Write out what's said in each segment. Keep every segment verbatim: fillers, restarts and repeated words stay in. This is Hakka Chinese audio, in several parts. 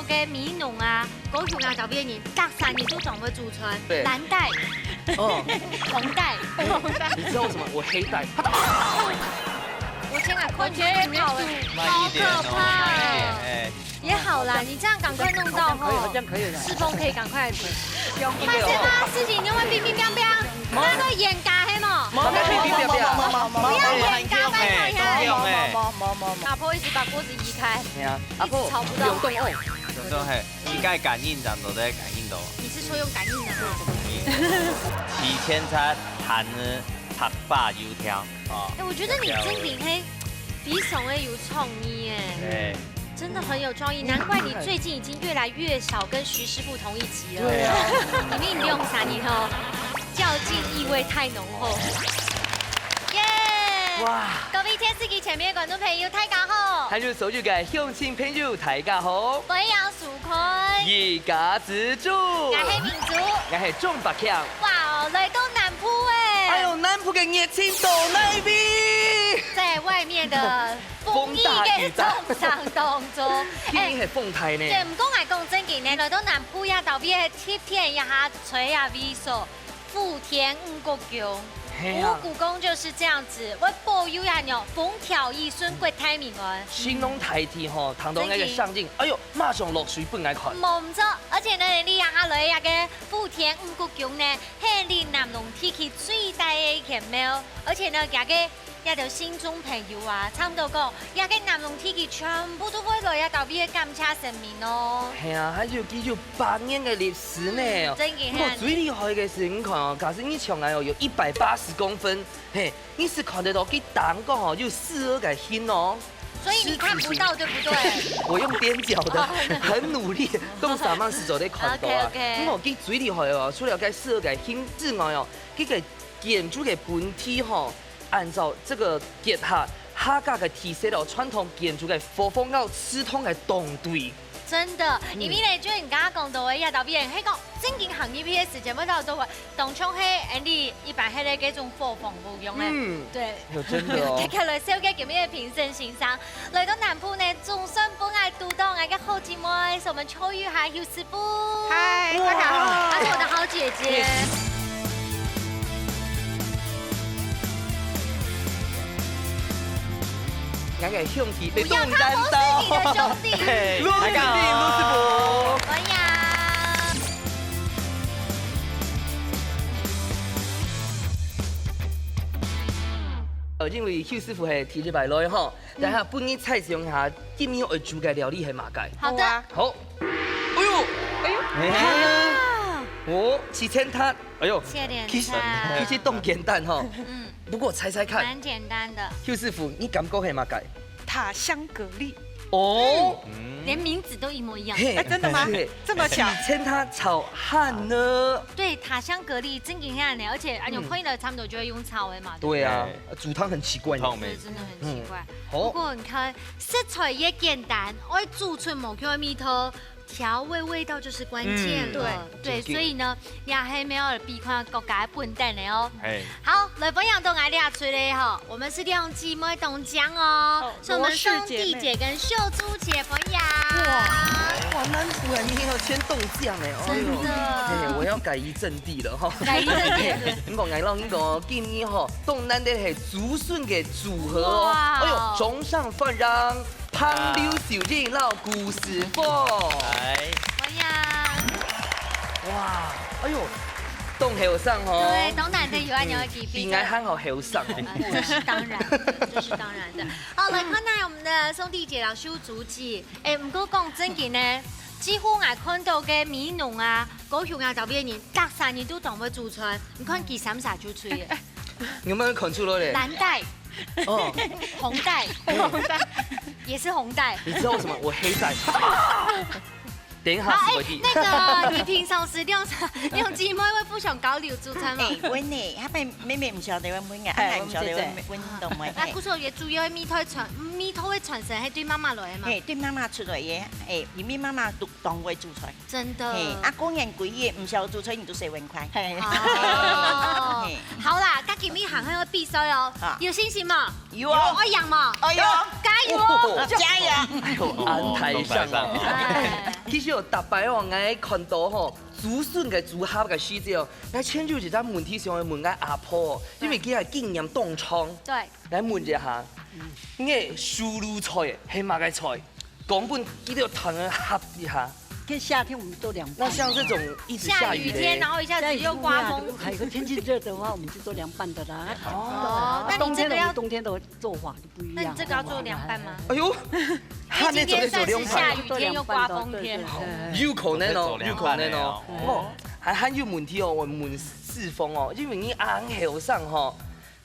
个美濃啊，高雄啊，周邊人，逐儕人都當會煮菜，對。藍帶、哦，紅帶，你知道為什麼？我黑帶。我天啊，快絕跑了，慢一點哦，好可怕哦！慢一點，哎。也好啦，你這樣趕快弄到吼，好像可以，好像可以了。世峰可以趕快。不用，不用。發生啊，事情就會乒乒乓乓，那個冤家係無？無，無，無，無，無，無，無，無，不要冤家，拜託一下。不用哎。阿婆一直把鍋子移開。哎呀，阿婆，一直吵不到。不用動哦。有時候嘿，一概感应，长得都在感应的哦。你是说用感应的吗？提前在谈呢，白发油条啊。哎，我觉得你真的很，非常的有创意耶。对。真的很有创意，难怪你最近已经越来越少跟徐师傅同一起了。对啊。你命用啥你吼？较劲意味太浓厚。耶！哇！各位电视机前面的观众朋友，大家好。还有所有的乡亲朋友，大家好。欢迎收看。一家之煮。我是明珠。我是钟百强。哇哦，来到南部哎。哎呦，南部的热情到哪位？在外面的风大雨大。风雨的风浪当中。今天很风台呢。哎，对，毋过我讲正经呢，来到南部呀，特别个特点一下，吹啊，微手。 福田五穀宮。嘿啊。五穀宮就是这样子，會保佑啊，風調雨順，國泰民安。形容大地吼，聽到那個聲音，哎呦，馬上落水分來看。無錯，而且呢，你啊，下來那個福田五穀宮呢，係你南龍地區最大个一間廟，而且呢，佢个 這兜信眾朋友啊，差毋多講，這个南龍地區全部都會來這兜位感謝神明哦。係啊，還有具有百年个歷史呢。嗯，真个。不過最厲害个是，你看哦，假使你像哎哦，有一百八十公分，嘿，你是看得到佢頂高吼，有十二个星哦。所以你看不到，對不對？我用踮腳的，哦。很努力，都三萬四做得看到啊。OK，OK。不過佢最厲害哦，除了該十二个星之外哦，這个建築个本體吼， 按照這个結合客家个特色哦，傳統建築个和風摎祠堂个當對。真的，嗯。因為呢，就你剛剛講到个，這兜位，係講正經行入去个時間，會到都會，當像係，哎，你一般係咧該種伙房屋樣个。嗯。對。有真的哦。接下來，紹介今日个評審先生，來到南部呢，總算分𠊎堵到𠊎个好姊妹，係我們秋雨還有 師傅。嗨，大家好。她是我的好姐姐。𠊎个兄弟，不要，他不是你的兄弟。嘿，大家好。盧師傅，盧師傅。歡迎。呃，因為邱師傅係第一擺來吼， 等下分你猜想下，今日愛煮个料理係麼个？好的。好啊。好。哎呦，哎呦。啊。哦，七千塔。哎呦。七千塔。其實，其實當簡單吼。嗯。不過猜猜看。蠻簡單的。邱師傅，你感覺係麼个？塔香蛤蜊。哦。嗯。連名字都一模一樣。嘿，哎，真的嗎？是。這麼巧。七千塔炒飯呢？對，塔香蛤蜊正經係恁樣，而且，哎呦，嗯。看起來差不多就會用炒的嘛，對不對？對啊，哎。煮湯很奇怪呢。煮湯沒。對，真的很奇怪。嗯。好。不過你看， 食材也簡單，愛煮出無共个味道，調味味道就是關鍵了。嗯，對，對，對。所以呢，你還沒有比看各家本等的哦。哎。好，來分享到𠊎這出的吼，我們是兩姊妹當靚哦，哦，是我們宋娣姐跟秀珠姐分享。哇，哇，南部人一定要先中獎哎，哎呦，真的。哎，我要改移陣地了哈。改移陣地。你講，哎，讓你講，今日吼，當難得係祖孫个組合哦。哇。哎呦，掌聲歡迎。 潘劉秀英摎古詩峰。來。歡迎。哇，哎呦，當後生哦。對，當難得有恁樣个機會。比𠊎還好後生哦。呃，這是當然的，這是當然的。好，來看下我們的宋娣姐摎秀珠姐。哎，毋過講正經呢，幾乎𠊎看到个美濃啊、高雄啊，周邊人，逐儕人都當會煮菜。你看佢三儕就出了。 有沒有看出來咧？藍帶，哦。紅帶，紅帶，也是紅帶。你知道為什麼？我黑帶。等一下，好，哎，那個，你平常時兩，兩姊妹會互相交流煮菜嗎？哎，會呢，佢妹妹毋曉得會問啊，哎，佢毋曉得會問，問到麼个。啊，故所也主要係味道傳，味道个傳承，係對媽媽來个嘛。嘿，對媽媽出來个，哎，因為媽媽都當會煮菜。 真的。嘿，啊，過年歸日毋曉煮菜，你就洗碗筷。嘿。哦。嘿。好啦，該今日還愛比賽哦，啊。有信心無？有啊。愛贏無？哎喲。加油哦！加油！哎呦，安排上哦。哎。其實哦，逐擺哦，𠊎看到吼，竹筍个組合个時節哦，𠊎全就一隻問題想愛問𠊎阿婆哦，因為佢个經驗當長。對，來問一下，你个手路菜係麼个菜？講分佢兜聽人合一下。跟夏天我們做涼拌。那像這種一直下雨的，下雨天，然後一下子又刮風。還有天氣熱的話，我們就做涼拌的啦。哦，那你冬天的我這個要們冬天的做法就不一樣。那你這個要做涼拌嗎？哎呦，因為今天算是下雨天又刮風天。對對對有可能哦，有可能哦。哦，哦，還還有問題哦，𠊎問世峰哦，因為你恁後生吼，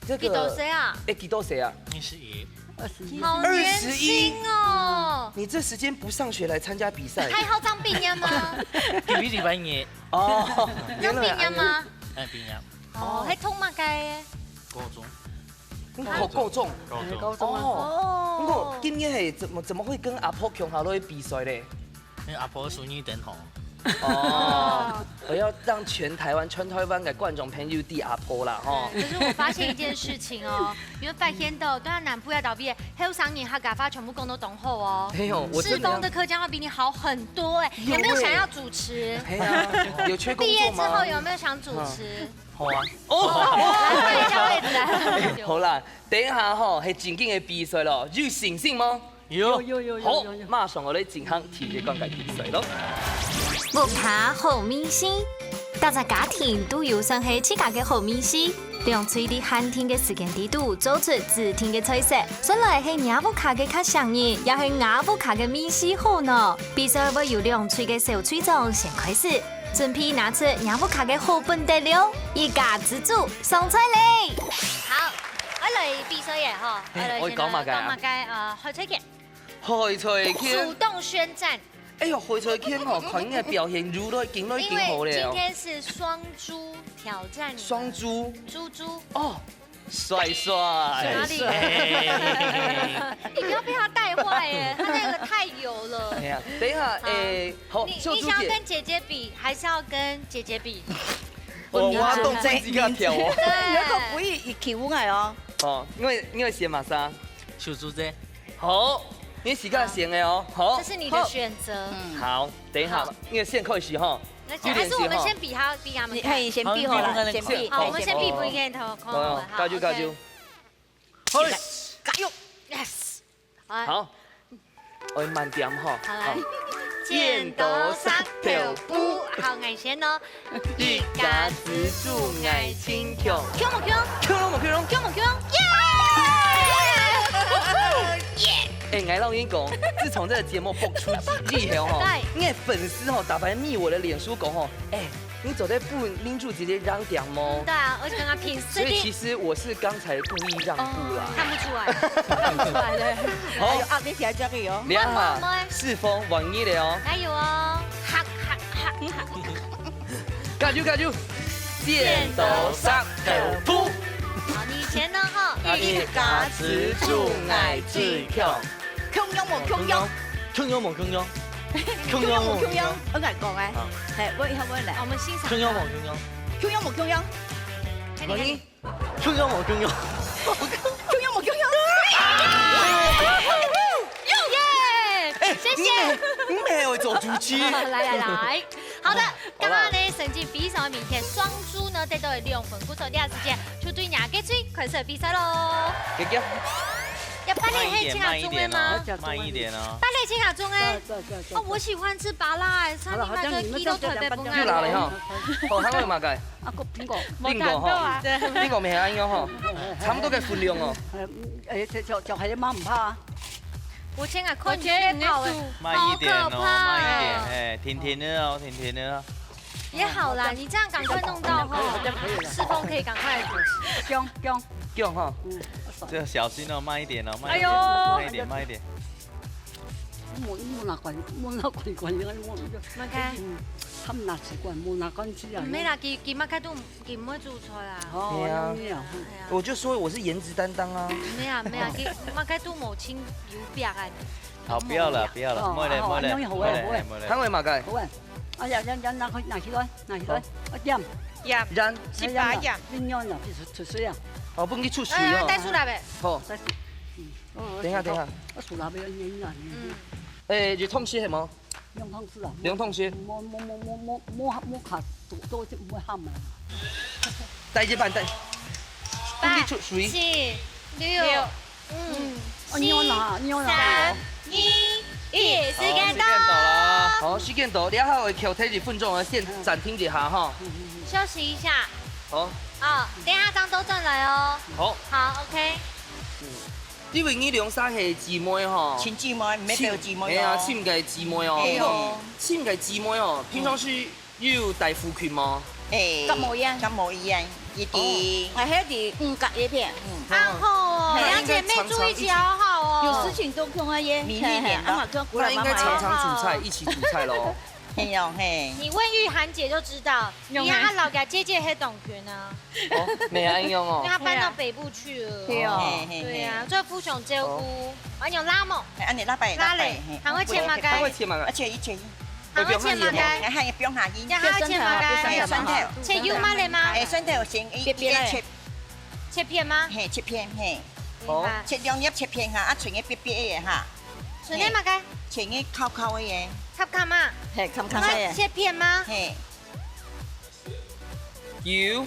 這個幾多歲啊？哎，幾多歲啊？你是一，二十一，好年輕哦！你這時間不上學來參加比賽？還好當兵呀嗎？今日禮拜二，哦，當兵呀嗎？哎，畢業，哦，還讀麼个？高中，你考高中。高中，高中啊。哦，不過哦，今年係怎麼怎麼會跟阿婆共下來比賽嘞？因為阿婆手藝真好。哦，我要讓全台灣、全台灣的觀眾朋友知阿婆啦，吼。可是我發現一件事情哦，因為拜天到，對啊，南部要倒畢業，後生人客家話全部講到當好哦。沒有，我世真的要峰的客家話比你好很多哎，有有沒有想要主持？哎呀，有缺工畢業之作嗎？後有沒有想主持？好啊。哦，來換一下位置來。好啦，等一下吼，係正經个比賽咯，有信心嗎？有，有有好有有，有。馬上我來進行第一關个比賽咯。屋下好味緒，逐隻家庭都有算係自家个好味緒。兩隊在限定个時間裡肚做出指定个菜色，算來係若屋下个較唌人，也係吾屋下个味緒好呢？比賽會由兩隊个小隊長先開始，準備拿出若屋下个好本底料，一家之煮上菜咧！好，我來比賽耶哈，我來我講麼个啊講麼个？呃，海菜卷，海菜卷主，動宣戰。哎呦，海菜卷吼，看你个表現，愈來緊來緊好因為今了。天是雙豬挑戰你們，雙豬豬豬哦，帥帥。哪裡？你不要被他帶壞耶，他那個太油了哎。呀，等一下，好哎，好，你秀珠姐，你想要跟姐姐比，還是要跟姐姐比？我我動自己个跳哦。對，不易，一起舞哎哦。哦，因為因為選麼儕？秀珠姐，好，你自家選个哦，好這。是你的選擇。好，等一下，因為先開始哈。那還是我們先比他，比他們看。你可以先比好了，先比，好，我們先比好不一個頭，哦，加油加油！好，加油！ ，yes，好，好，我慢點哈。好來，剪刀石頭布，好，𠊎先哦。一家之煮𠊎盡強，強無強？強無強？強無強？耶！哎，𠊎摎你講，自從這個節目播出以後哈，對你的粉絲哈，逐擺密我的臉書講吼，哎，你做得分明珠姐姐讓點無？對啊，而且剛剛評所以其分實我是剛才故意讓步啦。看不出來，看不出來的。好，有壓力起來這個哦。你看慢慢哈，世峰換你了哦，加油哦！哈哈哈哈！加油加油！剪刀石頭布。好，你先呢哈。一家之煮𠊎最強。共樣無共樣？共樣無共樣？共樣無共樣？我來講哎，係，我以後我來。我們欣賞。共樣無共樣？共樣無共樣？看你看你。共樣無共樣？共樣無共樣？耶！謝謝。你沒有走出去。來來來，好的，好啦剛剛呢，神經比賽的明天，雙豬呢得到了兩分，故所第二時間就對兩個隊開始比賽嘍。姐姐，要芭樂係青下中的嗎？慢一點哦。芭樂青下中哎對，對對對。哦，我喜歡吃芭樂哎，上禮拜的雞肉特別不又來了哈。好，還有麼个？啊，個蘋果。蘋果哈，蘋果乜係恁樣哈，差不多个分量哦。呃，哎，就就就還有嘛毋怕啊。我天啊，看你這跑哎，慢一點哦，好可怕慢一點，哦。哎，甜甜的哦，甜甜的哦。也好啦，你這樣趕快弄到哈，世峰可以趕快。強強，這樣哈，嗯，這小心哦，慢一點哦，慢一點，哎呦慢一點，慢一點。莫莫拿管，莫拿管管，莫那個，麼个？嗯，他們拿紙管，莫拿管子啊。沒啦，佢佢麼个都佢毋會煮菜啊。哦，對啊那樣啊。哎呀，我就說我是顏值擔當啊。沒啊沒啊，佢麼个都無清油白啊。好，不要了，不要了，哦莫了，哦莫了，那樣好莫了，好哎莫了。還有麼个？好啊，啊呀，呀呀，拿開，拿起來，拿起來，啊點，然一把鹽，你用了，出出水啊，哦，分佢出水哎，哦。帶出來呗。好，再，嗯，哦等一下等一下，我手拿不要捏啊，嗯，哎，有通識係無？兩湯匙啊。兩湯匙。無無無無無無無較多，多就毋會鹹啊。帶一半，帶。八、分你出水。七、六、六、五、哦，你有拿，你有拿。三、二、一，時間到。時間到了。好，時間到，你還有一口，停一分鐘啊，先暫停一下哈。休息一下。好。哦，等一下張周轉來哦。好。好，OK。因為你兩儕係姊妹吼。親姊妹，毋係表姊妹哦。係啊，親个姊妹哦。係哦。不過，親个姊妹哦，平常時 有戴護裙無？欸，甲無一樣。甲無一樣，一定。哦，𠊎係佇五角一片。嗯。啊吼，嘿，兩姐妹住一起好好哦。有事情都共下耶。咪咪面的。嘿，嘿，啊嘛，就姑奶奶嘛。那應該常常煮菜，一起煮菜咯。嘿喲，嘿。你問玉涵姐就知道，用啊。你看她老家姐姐黑短裙啊。哦，沒有用哦。因為她搬到北部去了。對哦。嘿，嘿，嘿。對啊，做互相照顧。哦。還有拉姆。哎，按呢拉白，拉嘞，拉白，嘿。還會切麼个？還會切麼个？啊，切一切一。 還愛切麼个？哎，還愛放下去。呀，還愛切麼个？哎，蒜頭。切幼麼个嗎？哎，蒜頭先一，一切。切片嗎？嘿，切片，嘿。哦。切兩粒切片哈，啊，剩个薄薄个哈。剩个麼个？嘿，剩个烤烤个耶。烤烤嘛？嘿，烤烤个耶。切片嗎？嘿。九、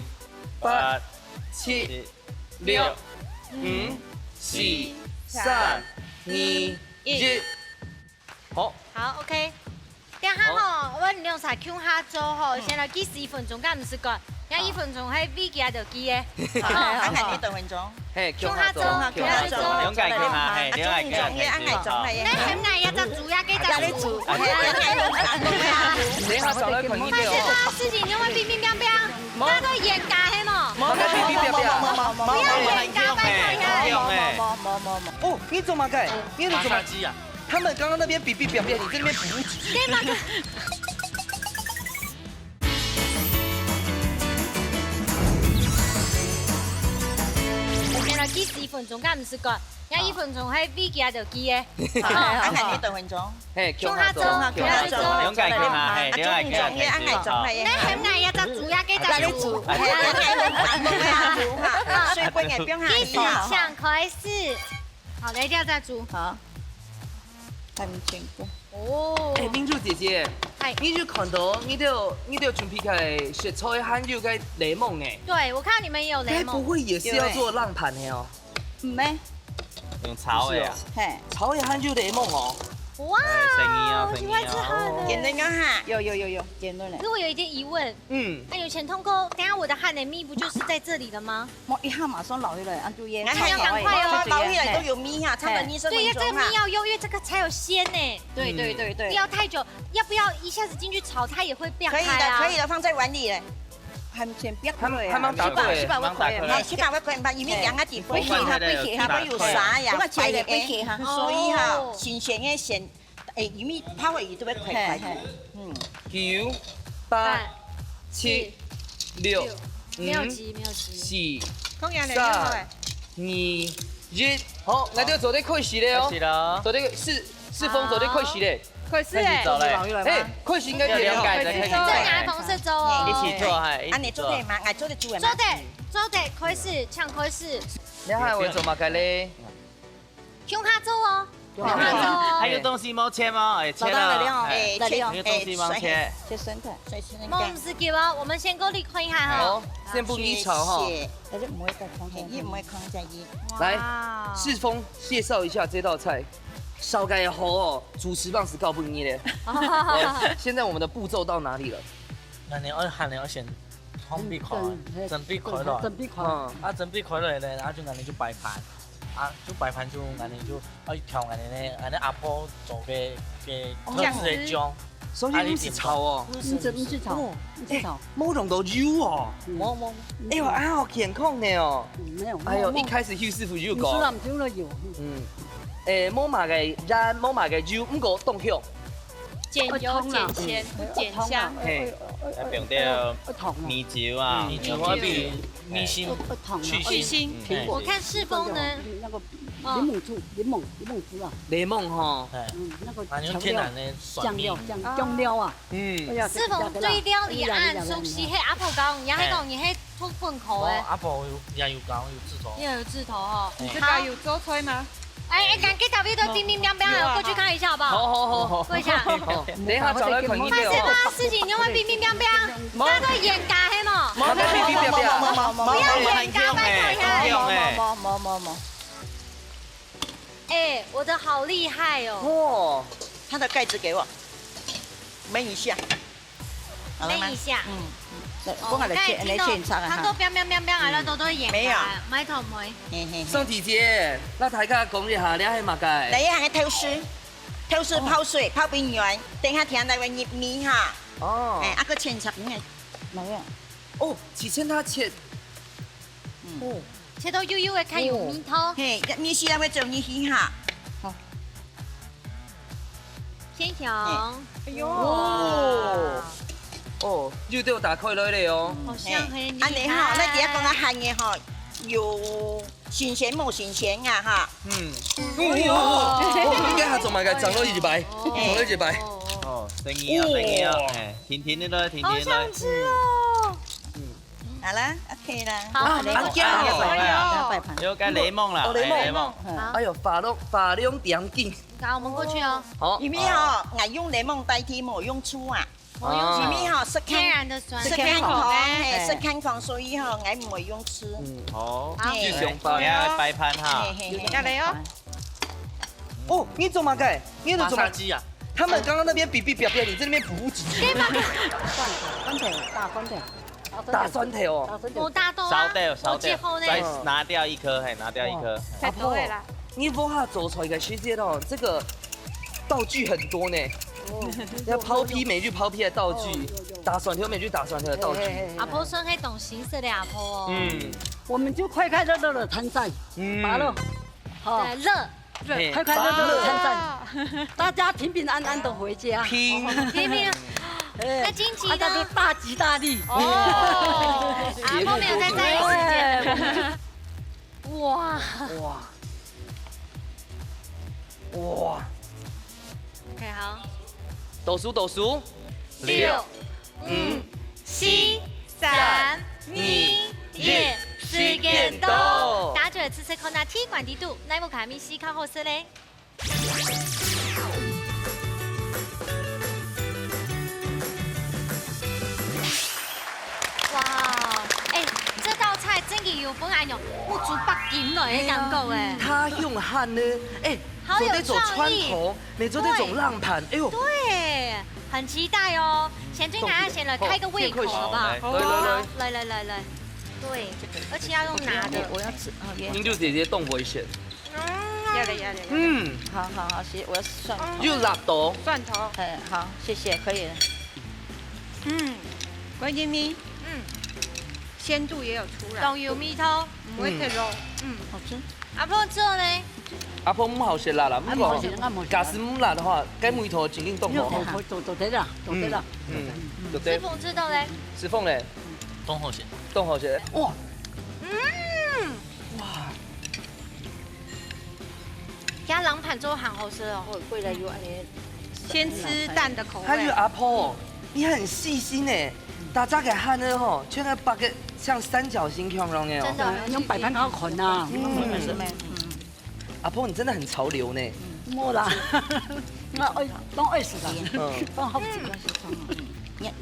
八、七、六、五、四、三、二、一。 好。好，OK。等下吼，好。𠊎兩儕共下做吼，嗯。先來計時一分鐘，敢毋係講？該一分鐘，該位置就記个。好，好，好。恁樣你等分鐘。嘿，共下做，共下做，共下做。共下做。兩個共下，嘿，兩個共下，嘿，恁樣做，嘿。該還愛一隻煮呀，該隻煮。啊，你煮。嘿，嘿，嘿，嘿。等一下，少來看你哦。但是呢，事情就會乒乒乓乓，無。那個冤家，嘿無？無，無，無，無，無，無，無，無，無。不要冤家，拜託呀。無，無，無，無，無，無。哦，你做麼个？你做麼个？馬殺雞啊。 他們剛剛那邊嗶嗶嗶嗶，你這邊嗶嗶。對嘛？我先來計時一分鐘，敢毋係講，人家一分鐘，該位置就記个。好，恁樣你等分鐘。嘿，共下做，共下做，共下做。兩個共下，嘿，兩個共下，嘿，恁樣做，嘿。該還愛一隻煮呀，該隻煮。嘿，恁樣煮，嘿，恁樣煮哈。水滾个，放下去哈。計時請開始。 好，來，這隻煮。好。還無見過。哦。哎，明珠姐姐，嗨。你就看到，你都，你都準備个食材還有个檸檬呢。對，我看到你們也有檸檬。該不會也是要做浪盤的哦？對。嗯，沒。用炒的啊。不是哦。嘿。炒的還有檸檬哦。哇，哎，生意哦，我喜歡吃它的。生意哦。簡單啊哈。有，有，有，有，簡單嘞。可是我有一點疑問，嗯。那有錢通過，等下我的汗的蜜不就是在這裡了嗎？ 無，一下馬上撈起來，啊，就也。哎，還要趕快哦。撈起來都有蜜哈，差不多二十分鐘哈。對，這個蜜要用，因為這個才有鮮呢。對，對，對，對。不要太久，要不要一下子進去炒，它也會變開啊？可以的，可以的，放在碗裡了。還先不要開啊。還，還蠻大塊的，是吧？是吧？蠻大塊的。哎，是吧？我可以把裡面養啊幾分鐘。不行哈，不行哈，不行哈。它會有沙呀，不過切的不行哈。哎，哎，所以哈，哦。新鮮的鮮 哎，因為泡的魚都會快快的。嘿，嘿。嗯。九、八、七、六、五、沒有急，沒有急。四、三、二、一。好，那就做得開始了哦。開始了。做得，世，世峰做得開始了。開始欸。開始了。哎，開始應該可以了。要了解才開始做。這拿紅色粥哦。一起做，哎，一起做。啊，你做得嗎？哎，做得煮的嗎？做得，做得，開始，請開始。你還會做麼个嘞？ 共下做哦，共下做哦。還有東西無切嗎？哎，切了。老大來了哦，哎，來了哦。還有東西無切？切生菜。無，毋使急哦，我們先過濾看一下哈。好，先不你炒哈。謝謝。但是毋會再看，嘿，你毋會看這一。來，哇。世峰介紹一下這道菜。燒該好哦，主持棒是交分你的。現在我們的步驟到哪裡了？恁樣愛，恁樣愛先準備開，嗯，對，準備開來。準備開。嗯。啊，準備開來咧，啊，就恁樣就擺盤。 啊，就擺盤就恁樣就，啊，調恁樣呢，恁樣阿婆做个，个特色个醬。所以你毋使炒哦。毋使，毋使炒，哦，毋使炒。哎，無用到油哦。無，無。哎喲，啊，好健康呢哦。嗯，沒有，哎喲，沒有。一開始邱師傅就講。你說了，我們就了有。嗯。哎，無麼个鹽，無麼个油，毋過當香。減油、減鹹、不減香。嘿。還放點米酒啊，嗯，米酒啊，比 米心，去腥。去腥。嗯，我看世峰呢，那個檸檬醋，檸檬，檸檬汁啊。檸檬吼。哎，嗯，那個調料，反正天然的酸味。醬料，醬，醬料啊。嗯。哎呀，世峰對料理恁熟悉，嘿，阿婆講，你還講你係讀本科个。哦，阿婆有，也有講有指導。也有指導吼。你自家有做菜嗎？哎，哎，趕緊咖啡豆叮叮叮叮，有啊。過去看一下好不好？好，好，好，好。過一下。好，等一下轉來看你个哦。但是他事情永遠叮叮叮叮，他都演嘎黑嘛。無，無，無，無，無，無，無，無，不要演嘎，拜託一下。無，無，無，無，無，無。哎，我的好厲害哦。哇，它的盖子給我，焖一下。 好了吗？焖一下。嗯，嗯。來，哦，我來切，我剛才聽到來切一下哈。他都biang biang biang biang，嗯。然後都，都演啊，沒有。埋頭梅。嘿，嘿，嘿。宋姐姐，摎大家講一下，這係麼个？來，這係豆豉，豆豉泡水，哦。泡冰圓，等下添來會入味哈。哦。哎，啊，個切切片个，哪樣？哦，之前他切，嗯。哦。切到幼幼个，較有味道。哦。嘿，這味緒也會走入去哈。好。 天雄。哎喲。哦，哦，又都打開來了哦。好香嘿，嘿，恁呢吼，你看。來，底下講个鹹个吼，有新鮮無新鮮啊哈。嗯。哎喲。哦，哦，哦，應該還做麼个，長到一百，哦。長到一百。哦，生意啊，生意啊，哦。哎，甜甜个來，甜甜个來。好想吃哦。嗯。 好了，OK了。好，啊，好嘞。啊，好，好，好，好。要拜盤。有个檸檬啦，哦，檸檬。哎，檸檬。好。哎喲，畫龍，畫龍點睛。好，我們過去哦。好。因為吼，啊。𠊎用檸檬代替，無用醋啊。哦。因為吼，食健，天然的酸。食健康，食健康，嘿，哎。食健康，所以吼，𠊎毋會用醋。嗯。好。好。嘿。有想法。等下拜盤哈。嘿，嘿，嘿。有想法。下來哦。哦，你做麼个？你在做麼个？馬殺雞啊。他們剛剛那邊嗶嗶嗶嗶，你在那邊噗噗嘰嘰。對嘛？蒜頭，大蒜頭。 打蒜頭哦。打蒜頭。無打到啊，燒掉，燒掉，無切好呢。再拿掉一顆，嘿，拿掉一顆。哇。嘿。太多了啦。阿婆，你屋下做菜个時節哦，這個道具很多呢。哦。要拋坯，每日拋坯的道具，哦，有，有。打蒜頭，每日打蒜頭的道具。嘿，嘿，嘿，嘿。阿婆算係當心思个阿婆哦。嗯。我們就快快樂樂地攤菜，嗯。罷了。 好。對，樂。嘿。快快樂樂地參賽，哇。大家平平安安地回家。平。平平。哎，那金吉呢？啊，大家都大吉大利。哦，啊，後面有在在意時間。哎。哇。哇。哇。OK，好。倒數，倒數。六。六。 五、四、三、二、一，時間到。大家就來試試看啊，鐵罐底肚，哪一款味緒較好食咧？哇，哎，這道菜真个有分𠊎有目珠擘金來个感覺哎。嗯，它用หั่个，哎，好有創意。做得做蒜頭， 你做得做冷盤，哎喲。對，很期待哦。先對大家先來開個胃口，好不好？好，來，來，來。好，來，來，來，來。對，而且要用拿的。我要吃，哦，也。英珠姐姐當危險。要得，要得，要得。嗯。好，好，好，謝謝，我要蒜頭。又辣到。蒜頭。哎，好，謝謝，可以了。嗯，關鍵咪。嗯。鮮度也有出來。當有味道。毋會忒老。嗯。嗯。好吃。 阿婆做呢？阿婆毋好食辣啦，毋過，啊，毋好食，𠊎毋好食。假使毋辣个話，該味道一定當好。做，做，做得啦，做得啦。嗯，嗯，做得。師傅做到咧？師傅咧？當好食。當好食。哇！嗯。哇！這冷盤做得很好食哦。哦，過來有恁呢。先吃蛋的口味。還有阿婆，你很細心欸，大隻个หั่个吼，像該擘个像三角形共樣个哦。真的，用擺盤好看吶。嗯。嗯。 阿婆，你真的很潮流呢。無啦，𠊎愛，當愛食啦，嗯。當好食。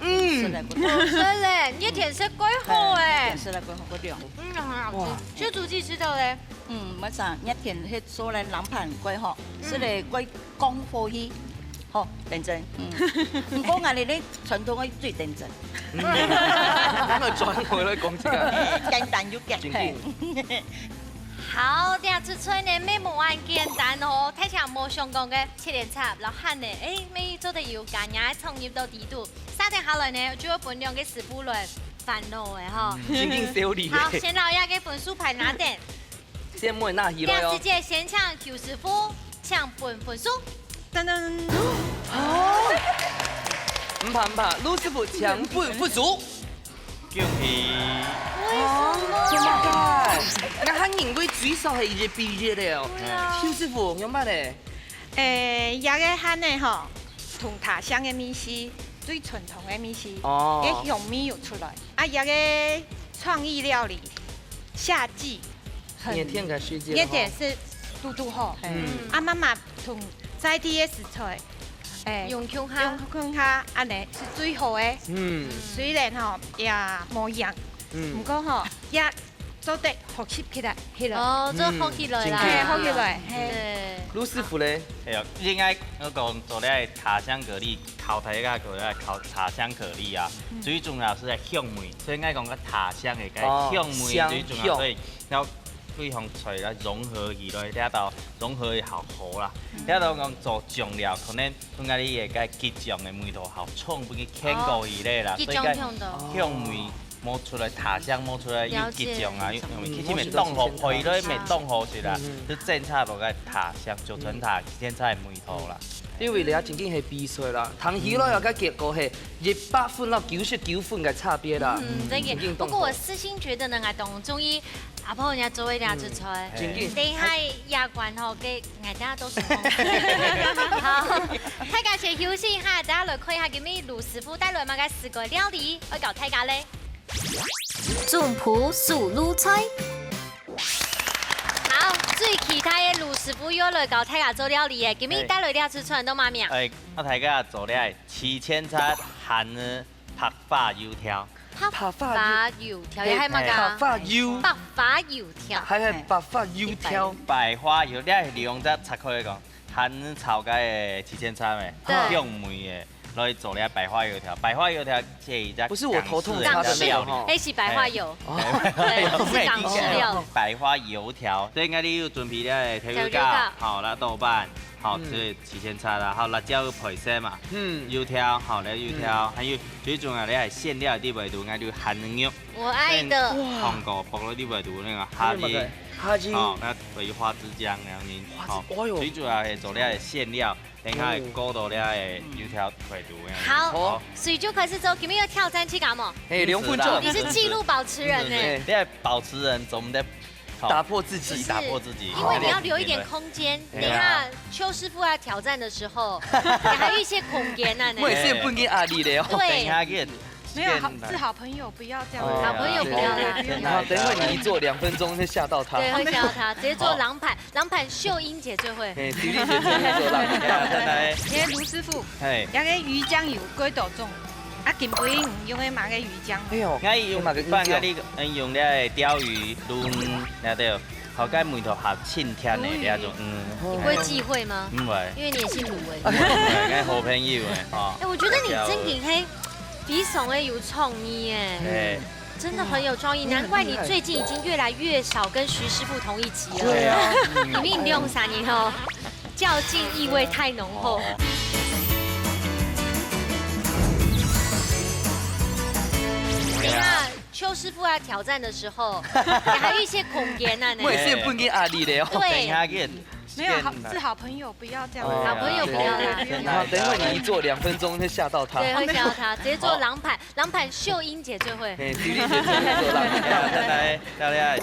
嗯。好食咧，你甜食蓋好欸。嘿，甜食蓋好，蓋靚。嗯，很好吃。哇。就煮雞翅肉嘞。嗯，無錯，你甜食做來冷盤蓋好，嗯。食咧蓋降火氣，好，認真。嗯。毋過𠊎兜咧傳統个最認真。嗯。那轉回來講這個。簡單又簡單。正經。 好，這出菜呢，乜無恁簡單哦。大家無想講个七層塔摎蜆仔，誒，乜做得有加額創意到底肚。續等下來呢，就愛分兩個師傅來煩惱个吼。嗯，正經小李。好，先摎這個分數牌拿等。先莫拿起來哦。這時節先請邱師傅，請分分數。噔噔。哦。毋怕毋怕，盧師傅請分分數。 恭喜！為什麼？哦，做麼个？𠊎還認為最少係一比一个哦。對啊。邱師傅，仰般呢？誒，這個蜆仔吼，同大象个味緒，最傳統个味緒，哦。个香味有出來。啊，這個創意料理，夏季很，熱天个時節吼。熱天係堵堵好。嗯。啊，媽媽同在地个食材，欸，用共下。用共下，恁呢係最好个。嗯。雖然吼，也無贏，嗯。毋過吼，也做得學習起來，起來。哦，做學起來啦。嗯，真的。嘿，學起來，嘿。對。盧師傅咧？哎呀，應該我講做這个他鄉蛤蜊，考大家過來考他鄉蛤蜊啊，嗯。最重要係在香味，所以應該講个他鄉个該哦，香味最重要，香，香。所以要 幾項菜來融合起來，這兜融合會較好啦。嗯。這兜講做醬料，可能分𠊎俚个該桔醬个味道較重，分佢牽過去咧啦。哦，所以該桔醬香到。香味無出來，他鄉無出來，有桔醬啊，了解。有香味，嗯，其實乜當好，配落乜當好食啦，嗯，嗯。就正差落該他鄉，就純他，嗯。現在个味道啦。因為這正經係比賽啦，聽起來啊，該結果係一百分到九十九分个差別啦。嗯，真个。正經當好。不過我私心覺得呢，𠊎當中意 阿婆人家做个這隻菜，嗯。等一下壓關吼，該𠊎等下都是空。好，大家先休息一下，等下來看一下今日盧師傅帶來麼个四個料理，愛教大家咧。總鋪手路菜。好，最期待个盧師傅又來教大家做料理耶！今日帶來這隻菜，你知麼名？哎，𠊎大家做个七千七番仔 白花油條。白花油條，白花油。也還麼个？白花油。白花油條。還係白花油條。白花油，你愛兩隻拆開來講，番仔炒該个七千七个，對。香味个，來做這白花油條。白花油條係一隻不是我頭痛的，他的那個哈。該係白花油。哦。對，係港式料理。白花油條，所以𠊎俚有準備這个調味料，調味料。好，那豆瓣，好，嗯。這 七千七啦，還有辣椒配色嘛，嗯。油條，好，來油條，嗯。還有最重要个係餡料裡背肚，𠊎就番仔肉，我愛的。哇。紅果脯个裡背肚該个蝦仁，還有麼个？蝦仁。好，該有花枝醬，然後呢，花枝，好，哎喲。最主要係做這个餡料，等下會勾到這个油條背肚个。好，好。所以就開始做，今日要挑戰自家無？嘿，兩分鐘。你是紀錄保持人呢。嗯，嗯，嗯。你係保持人，總得 好。打破自己。不是，打破自己。因為你要留一點空間，好。等一下邱師傅要挑戰的時候，你還有一些空間啊，你。我也是不能壓力的哦。對。等一下見。沒有，好，是好朋友，不要這樣。哦。好朋友不要啦。對，對，對，對。啊，等一會你一做兩分鐘就嚇到他。對，會嚇到他，直接做好。狼狽，狼狽秀英姐最會。嘿，秀英姐最會做狼狽。來，來。欸，盧師傅，嘿。這个魚醬油幾多種？ 啊，今晡日你用个麼个魚醬？哎喲，𠊎用，用麼个魚醬？𠊎用个釣魚、鱸魚，那對，好个味道較清甜个那種，嗯。你不會忌諱嗎？毋會。因為你也姓盧欸。毋會，𠊎好朋友欸，哦。欸，我覺得你真的很非常的有創意欸。哎。真的很有創意，難怪你最近已經越來越少跟徐師傅同一集了。對啊。你們兩儕人哦， 較勁意味太濃厚。哦。等一下，邱師傅要挑戰的時候，你還有一些空間啊，呢。我也是不能壓力的哦。對。等一下見。沒有，好，是好朋友，不要這樣。哦。好朋友不要啦。對，對，對，對。好，等一會你一做兩分鐘就嚇到他。對，會嚇到他，直接做狼狽，好。狼狽秀英姐最會。嘿，秀英姐最會做狼狽。來，來，來，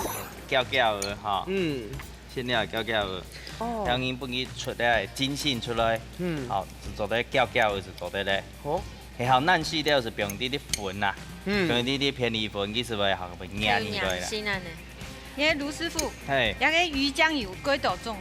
攪攪仔哈。嗯。 先了攪攪仔，哦。然後你分佢出來，筋性出來，嗯。好，係做得攪攪仔，係做得咧。好。然後爛絲條係放滴滴粉啦，嗯。放滴滴片栗粉，佢係會好會黏起來啦。可以黏，係恁呢。欸，盧師傅，嘿。這个魚醬有幾多種？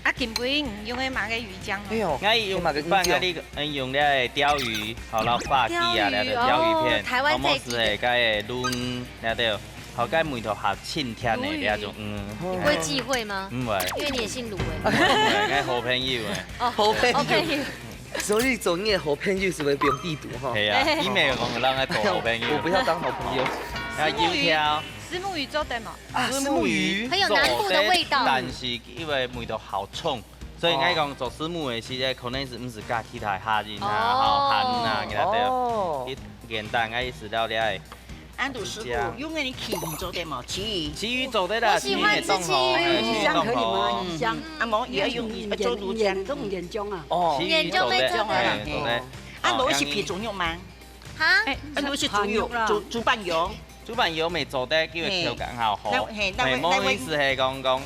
啊，今晡日你用个麼个魚醬？哎喲，𠊎用，用麼个魚醬？一般𠊎用，用這个釣魚，好，然後花枝啊，釣魚，那個釣魚片，哦，台灣在地的。好，莫係該个鱸魚，那個 好个味道較清甜个那種，嗯。你不會忌諱嗎？毋會。因為你也姓盧欸。毋會，𠊎好朋友欸。哦，好朋友。好朋友。所以做你个好朋友係毋係放地圖哈？係啊，你毋好講人个做好朋友。我不要當好朋友。啊，油條。虱目魚做得無？啊，虱目魚。虱目魚。很有南部的味道。做得，但是因為味道好重， 所以𠊎講做虱目个時節，可能係毋係加其他蝦仁啊，哦。吼，蝦仁啊，其他个。哦。佢簡單个意思了了。安堵師傅，用个你旗魚做得無？旗魚。旗魚做得啦，我喜歡吃旗魚。旗魚也當好，哎，旗魚當好。魚香可以嗎？魚香。嗯。啊，無，也要用，要做魚漿。眼，眼，眼中啊。哦。旗魚做得，眼中也做得。哎，做得。啊，哦，無係皮豬肉嗎？哈？哎，啊，無係豬肉，豬，豬板油。豬板油乜做得，佢个口感較好。嘿。那，嘿，那，嘿，那，無意思係講，講，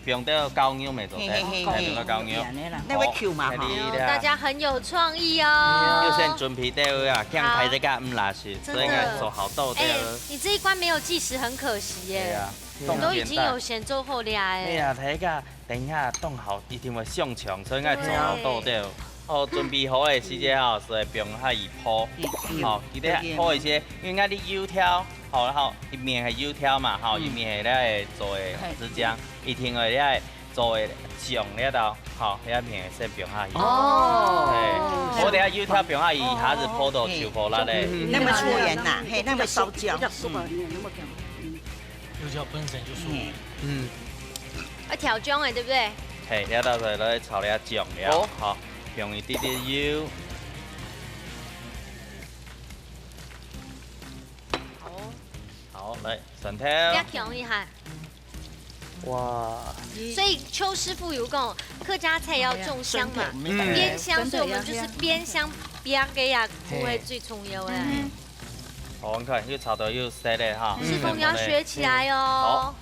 放到高油乜做得，嘿，嘿，嘿，哎，放到高油。嘿，恁樣啦。那會Q嘛，吼。好，大家很有創意哦。又先準備到啊，驚大家毋罅食，真的。所以應該做好到的。哎，你這一關沒有計時，很可惜耶。對啊，你都已經有先做好了哎。哎呀，大家等一下凍好，一定會上場，所以應該做好到的。哦，準備好的時間哦，所以放下去鋪。嗯，好，記得鋪一些，因為你油條，好，然後一面係油條嘛，好，嗯。一面係咧做个豆豉醬，一定係咧 做个醬了後，吼，遐片先放下去。哦。嘿，我等下油條放下去，一下子泡到臭火辣咧。嗯，那麼搓圓呐，嘿，那麼燒焦。比較酥啊，嗯。你有那麼講。嗯。油條本身就酥。嗯。嗯。要調醬哎，對不對？嘿，了後再來炒了醬了，哦。好，放一滴滴油。好。好，來，蒜頭。你要調一下。 哇。所以邱師傅有講，客家菜要重香嘛，嗯。煸香，所以我們就是煸香，煸个呀，嘿。不會最重要哎。嗯。好，你看，又炒到又熟了哈。師傅，你要學起來哦。好。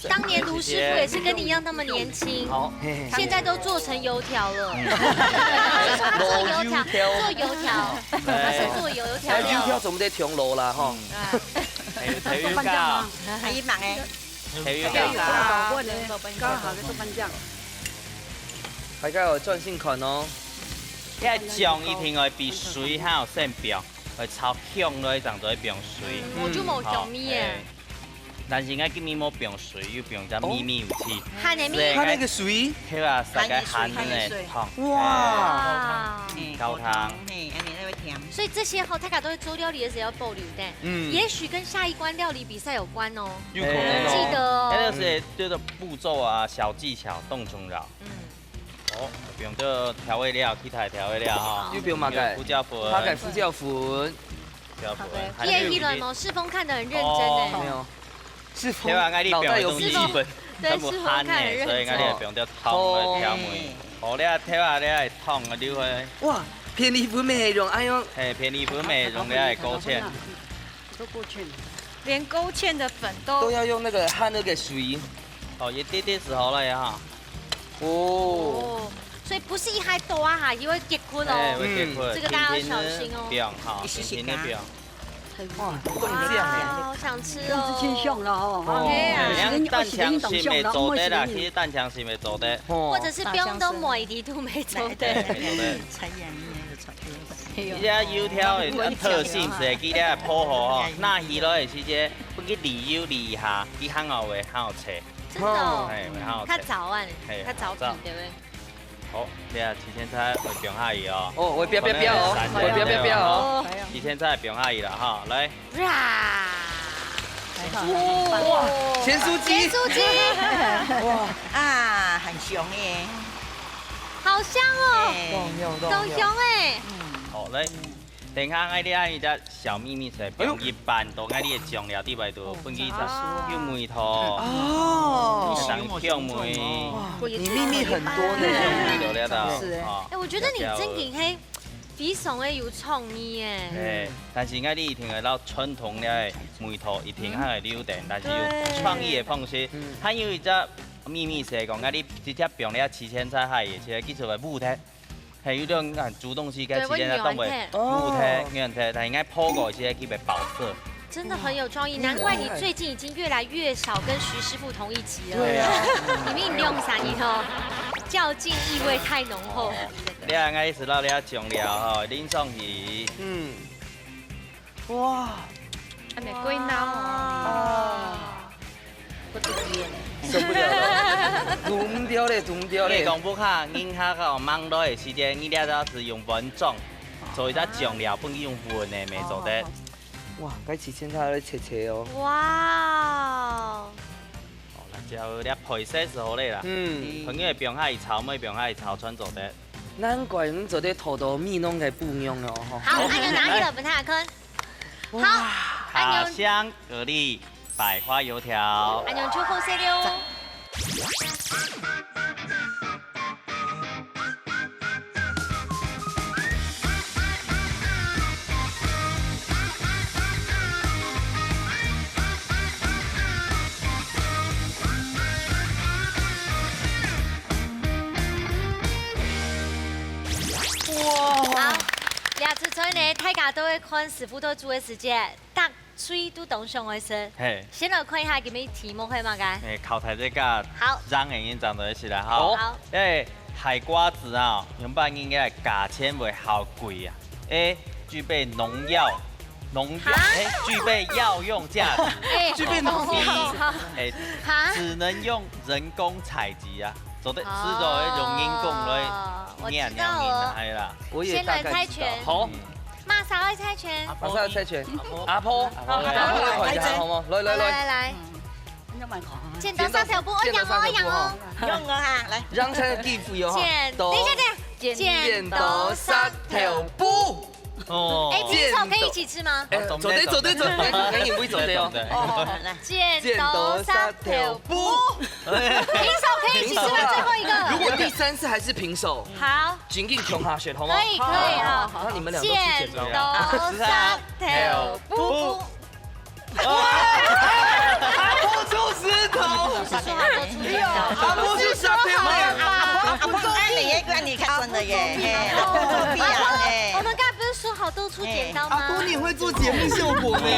當年盧師傅也是跟你一樣那麼年輕，好。現在都做成油條了。嗯。做油條，做油條，他是做油條哎，油條料理。全部都係香爐啦，吼。嗯。啊。還有，還有一個啊。阿姨忙哎。 還有一個。剛好个豆瓣醬。大家有專心看哦。這醬一定愛比水還要先放，愛炒香落去正做得放水。嗯，我就無香味耶。好，嘿。但是𠊎今日無放水，又放隻秘密武器。哦。鹹个味。係，它那個水？對啊，撒个鹹个鹹个水。糖。哇。哇。嗯，高糖。高糖，嘿，恁樣才會甜。所以這些吼，大家都會做料理的時候要保留的。嗯。也許跟下一關料理比賽有關哦。 有可能哦。記得哦。那就是，就是步驟啊，小技巧，當重要。嗯。哦，放這調味料，其他調味料哈。又放麼个？胡椒粉。大概胡椒粉。胡椒粉，好的。還有一點。葉一倫哦，世峰看得很認真哎。哦。沒有。世峰對啊，𠊎腦袋有筆記本。腦袋有筆記本。對，全部鹹的，世峰看得很認真。所以𠊎就放點糖來調味。哦。好了，調啊，你愛糖啊，你會。哇，片栗粉乜用，哎喲。嘿，片栗粉乜用，你愛勾芡。 都勾芡。連勾芡的粉都都要用那個和那個水。哦，一滴滴就好了呀哈。哦。哦，所以不是一下倒啊哈，也會結塊哦。哎，會結塊。嗯。這個大家要小心哦。平平的放哈，一息息啊。平平的放。哇，不能這樣哎。哇，好想吃哦。這樣子清香了哦。哦。對啊。哎，你看蛋黃色乜做得啦，其實蛋黃色乜做得。哦。或者是不用都抹一滴都沒做得。對，對，對。哎喲。 這油條个特性係，佢這个泡好吼，拿起來个時節，分佢瀝油瀝一下，佢還好會，還好脆。真的哦。哎，會還好脆。較燥啊，嘿，較燥皮，較燥。對不對？好，這个七千菜會放下去哦。哦，會飆飆飆哦，可能會三千會飆飆飆哦。哦。七千菜放下去了哈，來。 哇！哇，鹹酥雞。鹹酥雞。哇。啊，很香耶。好香哦。哎。當香，當香。當香哎。嗯。好，來，等一下，𠊎這下有一隻小秘密，係，哎喲。放一半到𠊎這个醬料底背肚，哦，分佢一隻，啊。有味道。哦。一隻香味。哇，你秘密很多呢。有味道了，是哎。哦。哎，我覺得你真的很 非常个有創意耶。哎，但是𠊎這一定愛摎傳統个味道一定還愛留等，但是用創意个方式。嗯。還有一隻秘密係講，𠊎這直接放這七千菜下去，其實佢就會烏忒。嘿，有種啊煮東西个七千菜都會烏忒、軟忒，但應該泡過一下，佢會保色。 真的很有創意，難怪你最近已經越來越少跟徐師傅同一集了。對啊。你們兩儕人吼，較勁意味太濃厚。哦，你看，𠊎一直摎你醬料吼，淋上去。嗯。哇。還沒過腦哦。啊。不得了。受不了了。堵毋著咧，堵毋著咧。你講不下，人客哦，忙到个時間，你這下是用碗裝，做一隻醬料，分佢用搵个，乜做得。哦，好。 哇，該七千菜愛切切哦。哇哦。哦，辣椒這配色就好咧啦。嗯。朋友放下去炒，乜放下去炒，全做得。難怪你做得討到美濃个餔娘哦，吼。好，恁樣拿起來分佢看。哇。好，恁樣。家鄉蛤蜊百花油條。恁樣就好勢了哦。大家都會看師傅在煮个時節，逐喙都當想愛食。嘿。先來看一下今日題目係麼个？哎，考題這個，好。讓人印象都一起來哈。好。好。哎，海瓜子啊，原本應該價錢會好貴啊。A，具備農藥，農藥，哈？哎，具備藥用價值。哎，具備農藥。哎，哈？只能用人工採集啊，做得，哦，係做得用人工來，我知道哦。研究人來啦。我也大概知道。先來猜拳。好。嗯。馬上愛猜拳。馬上愛猜拳。阿婆。阿婆，阿婆，阿婆，來看一下，好嗎？來，來，來。來，來，來。嗯。 剪刀石頭布，剪刀石頭布，我贏哦，我贏哦。用了哈，來。讓他的地府有哈，剪，等一下，等一下，剪刀石頭布。哦。哎，平手可以一起吃嗎？哎，做得，做得，做得，哎，你不會做得哦。哦，來。剪刀石頭布。平手可以一起吃嗎？最後一個。如果第三次還是平手，好。緊緊共下選，好嗎？可以，可以啊。那你們倆都出剪刀。剪刀石頭布。 哇！阿婆出石頭！阿婆出石頭！阿婆講，哎，你也怪你較準的耶，嘿，阿婆作弊啊，嘿。我們剛才不是說好都出剪刀嗎？阿婆，你會做節目效果呢。作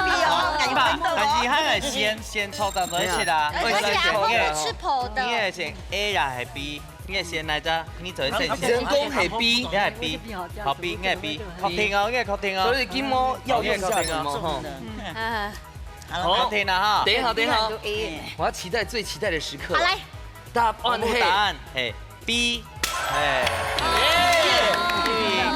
弊哦，感覺但是他來先，先抽到一起啦。而且阿婆不吃婆的。你也先A啦，還B。 你个先來着，你做先。人工係B。你係B，好B，你係B，確定哦，你係確定哦。所以今晡要用價值嘛，吼。啊，好，確定了哈。等一下，等一下，我要期待最期待的時刻。好，來。答案係，公布答案。係B。係。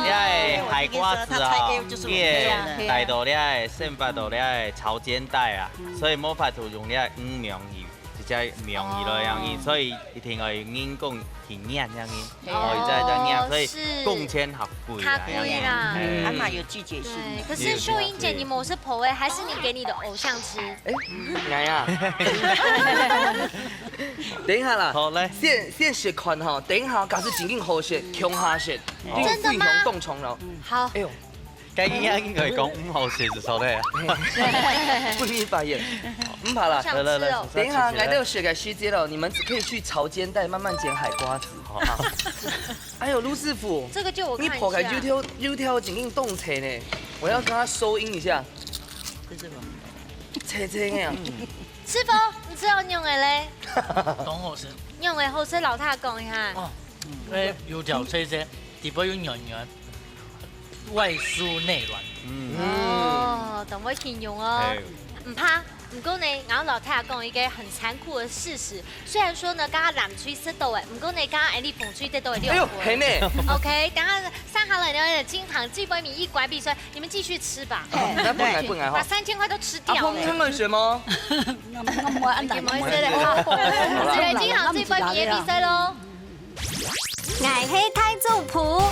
因為你个海瓜子啊，你个帶到你个，先發到你个潮間帶啊，所以無法度用你个五名魚。 直接名義來樣樣，所以一定愛人工去研樣樣，哦，哦，一直在研，所以是工錢較貴啦，較貴啦。樣樣，嗯。阿媽有拒絕信。對，可是秀英姐，你無食婆欸，還是你給你的偶像吃？哎，來啊。等一下啦，好，來。先，先試看哈，等一下假使真正好食，共下食，哦。真的嗎？一定非常當重要。好。哎呦， 該應該應該講毋好食就所在啊。不能發言，毋怕啦。好想吃哦。來，來，來，等一下，來到這個時節了，你們可以去潮間帶慢慢撿海瓜子，好不好？哎呦，盧師傅，這個就我看一下。你破開油條，油條已經凍青呢，我要跟他收音一下。這是什麼？青青的啊。師傅，你知道用的嘞？當好食。用的好食，老太講一下。哦，哎，油條青青，底部有軟軟。 外酥內軟。嗯。哦，當會形容哦。嘿。毋怕，毋過呢，𠊎老太講一個很殘酷的事實。雖然說呢，剛剛藍隊食到欸，毋過呢，剛剛𠊎俚紅隊得到欸兩分。哎呦，係呢。OK，等下剩下來呢，金行最尾一關比賽，你們繼續吃吧。哦，那不來，不來哈。把三千塊都吃掉了。阿婆，你很會選嗎？我，我，我，你們會睡了哈。好了。所以金行最尾一關比賽咯。 𠊎係大總舖。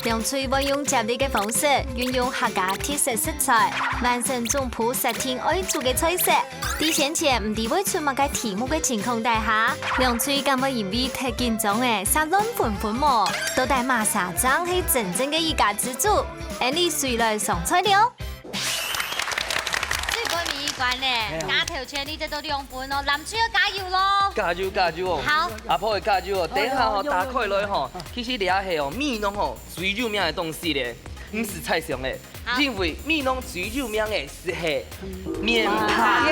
兩隊會用接力个方式，運用客家特色食材，完成總舖設定愛煮个菜色。在先前毋知會出麼个題目个情況底下，兩隊敢會因為忒緊張欸，煞亂紛紛無？到底麼儕正係真正个一家之主？𠊎俚隨來上菜了。 最尾一關呢，哎呀。加頭前你得到兩分哦，藍隊要加油咯。加油，加油哦。好。阿婆也加油哦，等一下吼，有，有，有。打開來吼，其實這係哦，美濃吼，最有名个東西咧，毋係猜想咧，好。因為美濃最有名个係，係面帕粄。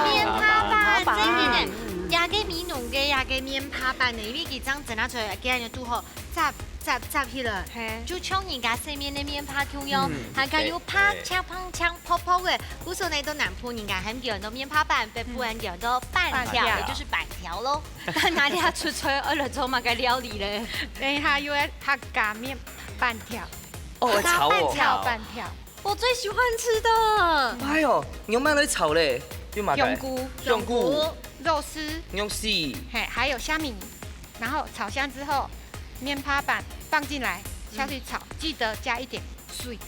面帕粄，真个呢，這個美濃个這個面帕粄呢，因為佢正蒸啊出來，今日拄好 接，接，接起來，嘿。就像人家食麵个面帕共樣，嗯。還加有帕，對，對。青芳青泡泡个，故所呢，到南部人家喊佢安到面帕粄，北部人叫安到粄條，粄條。也就是粄條咯。該哪裡啊，出菜愛來做麼个料理咧？等一下又愛客家麵粄條。哦，會炒哦。客家粄條，粄條。我最喜歡吃的。哎喲，你用麼个來炒咧？用麼个？香菇。香菇。香菇。肉絲。肉絲。嘿，還有蝦米。 然後炒香之後，面帕粄放進來，下去炒，記得加一點水，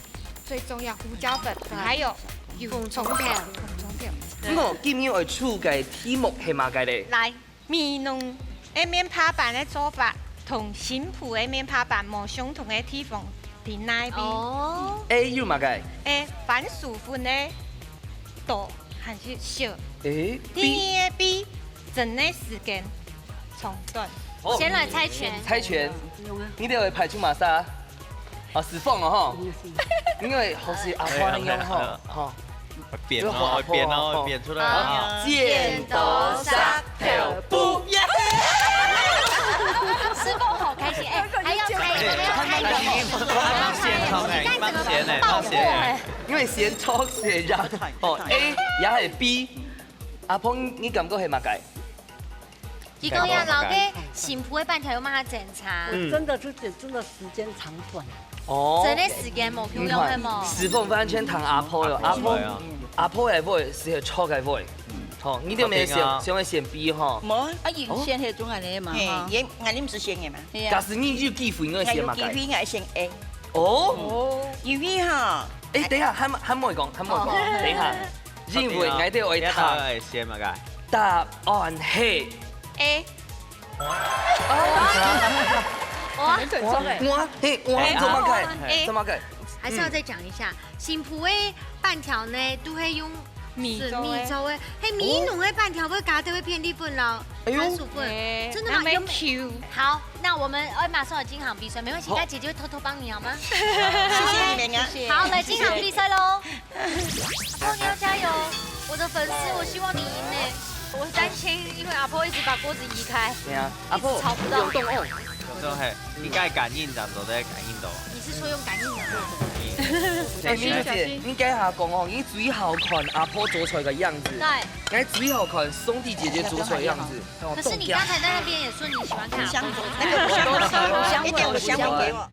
最重要胡椒粉，還有油蔥片，蔥片。不過今日愛出个題目係麼个咧？來，美濃个面帕粄个做法同新埔个面帕粄無相同个地方在哪位？哦。A有麼个？A，番薯粉个多還係少？A，B。第二个B，蒸个時間 長短。好。先來猜拳。猜拳。你等會派出麼儕？啊，師傅哦，吼。因為好似阿婆恁樣吼，吼。會變哦，會變哦，會變出來啊。好，剪刀石頭布。師傅好開心，哎，還要猜，還要猜。放線，放線，放線，放線。因為先抽先讓，哦，A也係B。阿婆，你感覺係麼个？ 佢講呀，老弟，新婦个粄條有麼个爭差？嗯。我真的是覺得真的時間長短。哦。真个時間無共樣，係無？師傅完全聽阿婆了，阿婆，阿婆个話係著个話。吼，你就無選，肯定啊。想愛選B吼。無，啊，有選係總恁樣嘛，嘿，哈。也，恁樣毋係選个嘛。係啊。假使你有機會，你會選麼个？有機會，𠊎選A。哦。哦。因為哈，哎，等一下，還，還無講，還無講，哦。等一下。 因為𠊎兜愛讀。你頭先嘛个？答案係A。哇，哇，嘿，哇，做麼个？A。做麼个？還是要再講一下，新婦个粄條呢，都會用米做个。筍米做个，嘿，美濃个粄條會加兜片栗粉咯，哎喲。番薯粉，哎，真的嗎？那麼Q。好，那我們，哎，馬上有金行比賽，沒關係，好。大姐姐會偷偷幫你，好嗎？謝謝你們啊。謝謝。好，來，金行比賽咯。 阿婆，你要加油！我的粉絲，我希望你贏呢。我擔心，因為阿婆一直把鍋子移開，對啊，阿婆，一直炒不到。用動哦。有時候嘿，你該感應的時候在感應到。你是說用感應的嗎？哎，明珠姐，你該下講哦，你最好看阿婆做出來个樣子，對。你最好看兄弟姐姐做出來个樣子。 可是你剛才在那邊也說你喜歡看阿婆。香，那個香，香，一點五香給我。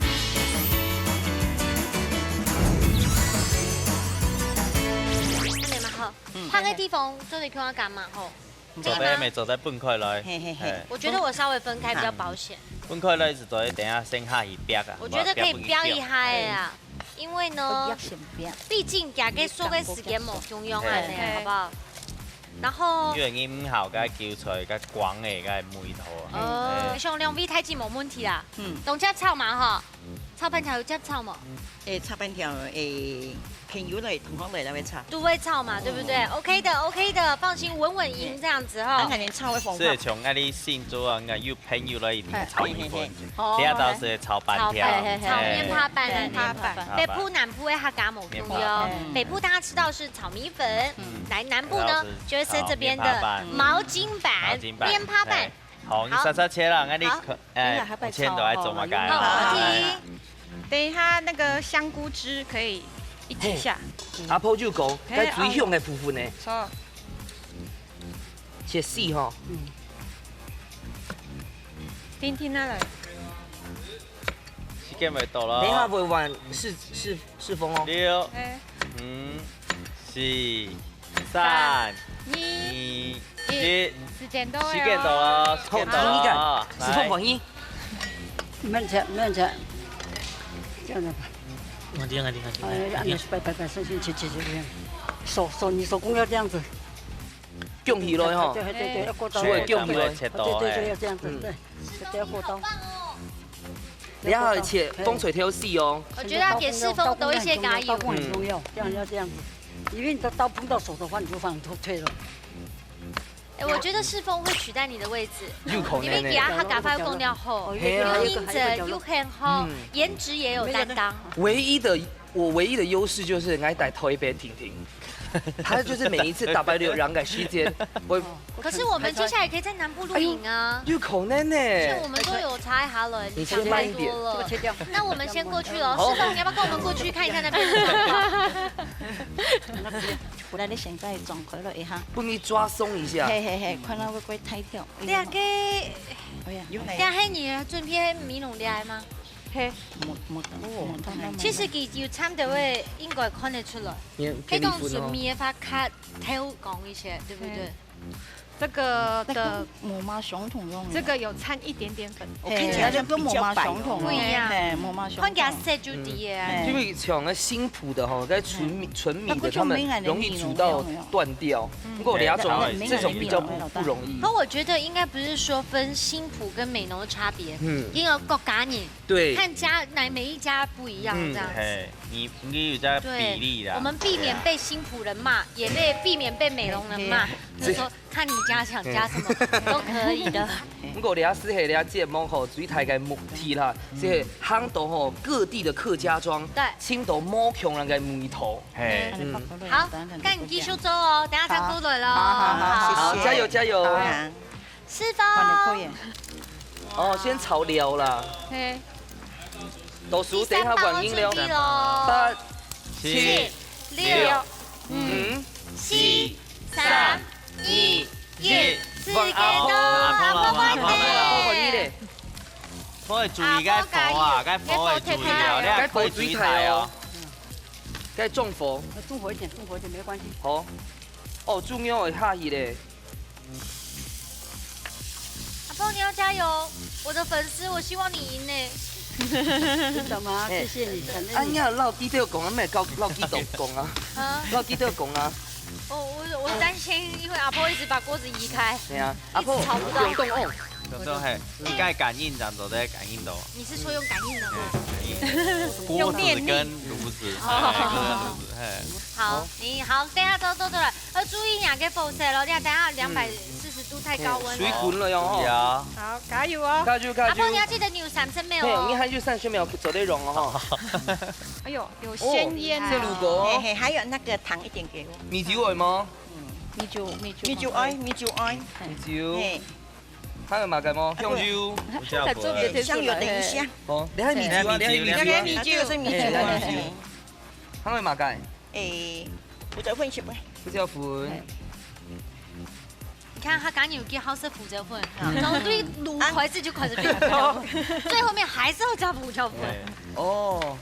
恁樣嘛吼，嗯。換個地方做得看看嘛吼。做得，對嗎？做得分開來。嘿，嘿，嘿。嘿。我覺得我稍微分開比較保險。分開來係做得等下先下去煏啊，我覺得可以煏一下啊，因為呢，畢竟大家說个時間無共樣啊，嘿。好不好？ 然後因為你毋好該韭菜，該光个該味道啊。哦，嘿。像兩位大姊無問題啦。嗯。當然炒嘛吼，炒粄條有接炒無？哎，炒粄條，哎，朋友來，同學來，來會炒。都會炒嘛，對不對？OK的，OK的，放心，穩穩贏這樣子哈。啊，恁樣炒會紅。係像𠊎兜新竹啊，𠊎有朋友來一定炒米粉，嘿，嘿，嘿。哦，這道係炒粄條，嘿，嘿，嘿。炒麵帕粄，嘿，麵帕粄。麵帕粄。北部南部个客家無共樣，麵帕粄。北部大家吃到是 炒米粉。嗯。來，南部呢，主要是就是在這邊的炒麵帕粄。毛巾粄、毛巾粄，麵帕粄。嘿。好，你好。煞煞切啦，𠊎你好。可，哎，你也還會炒哦，目前都在做麼个？好，我聽。等一下那個香菇汁可以一起下。嘿，阿婆就講，嘿，該最香个部分呢。哦。切細吼。嗯。聽聽啊來。時間會到了。等一下會換，是，是 是風哦。六、哎。五、四、三、二、一。時間到了。時間到了，時間到了。好，來。是風，歡迎。慢點，慢點。這樣子吧。我的，我的，我的。哎，按呢擺擺擺，順順切切切切。手，手，你手工要這樣子。 捲起來吼。對，對，對，要過刀。手會捲起來。對，對，對，要這樣子，嗯。對，這個要過刀。你要切，風吹挑細哦。我覺得要給世峰多一些加油。刀工很重要，刀工很重要，這樣要這樣子，因為你的刀碰到手的話，你就放很脆了。哎，我覺得世峰會取代你的位置，有可能呢。因為其他客家話又講了好，哦，嘿啊。有認真，又很好，嗯。顏值也有擔當。唯一的 我唯一的優勢就是𠊎戴頭一杯婷婷，她就是每一次打敗六人的時間，我可是我們接下來可以在南部露營啊。哎喲，有可能呢。而且我們都有查一下了，你想太多了。你切慢一點。這個切掉。那我們先過去了。好。世峰，你要不要跟我們過去看一下那邊？那不要，不然你現在轉過來一下。不，你抓鬆一下。嘿，嘿，嘿，看到會不會太跳。對啊，該，哎呀，對啊，該你準備美濃來嗎？ 嘿。無，無，無，無，其實佢有摻到个，應該看得出來。你，你分哦。該種純米个話，較透光一些，對不對？嗯。這個的，那個無嘛相同樣的。這個有摻一點點粉。我看起來就比較白哦。嘿，那個無嘛相同哦。不一樣。嘿，無嘛相同。看起來色就低了啊。嗯。因為像那新埔的吼，該純米，純米的，他們容易煮到斷掉。嗯。不過兩種，這種比較不，不容易。可我覺得應該不是說分新埔跟美濃的差別，嗯。因為各家人 對。看家，哪，每一家不一樣，嗯，這樣子。嘿。你，你有在比例啦。對，我們避免被辛苦人罵，也被，避免被美濃人罵。對。就說看你家想加什麼，都可以的。毋過這係，係這節目吼，最大个目的啦，嗯。係行到吼各地的客家庄，對。尋到無共樣个味道。嘿。嗯。好，該你繼續做哦，等下唱歌來咯。好，好，好，好，謝謝。加油，加油。好。 師傅。換你可以。哦，先炒料啦。嘿。倒數，等一下換飲料。第三棒要準備咯。八、七、七、六、六、五、五、四、四、三、三、二、二、一。一。時間到，阿婆，阿婆，阿婆，阿婆，阿婆，阿婆，換你咧。可以注意該火啊，該火愛注意哦，你愛可以注意哦。該火最大哦。該中火。呃，中火一點，中火一點，沒關係。好。哦，中央會下去咧。 阿婆，你要加油！我的粉絲，我希望你贏呢。真的嗎？嘿。謝謝你，感謝你。啊，你要落地都有講啊，毋係落，落地都講啊。啊？落地都有講啊。哦，我，我擔心，因為阿婆一直把鍋子移開，對啊，阿婆，一直炒不到。不用動哦。有時候嘿，你該感應，咱都在感應到。你是說用感應的嗎？嘿，感應。鍋子跟爐子，哦。哎，鍋子跟爐子，嘿。好，好。你好，等一下都，都，都來。 要注意你个火勢咯，你看等下兩百四十度太高溫了。嗯。水滾了喲，吼。注意啊。好，加油哦。加油，加油。阿婆，你要記得你有三十秒哦。嘿，你還有三十秒做得用哦，吼。哎呦，有鮮煙哦。哦，這滷果哦。嘿，嘿，還有那個糖一點給我。米酒愛嗎？嗯。米酒，米酒。米酒愛，米酒愛。米酒。嘿。還有麼个嗎？啊，對。香油。胡椒粉。香油等一下。哦，你還有米酒啊，你還有米酒啊。你還有米酒。啊，這個是米酒啊。嘿，你還有米酒。嘿。 還有麼个？誒，胡椒粉是不？胡椒粉。嘿。你看他剛剛有給好吃胡椒粉，嗯。從對滷開始就開始變胡椒粉，最後面還是要加胡椒粉。對。哦，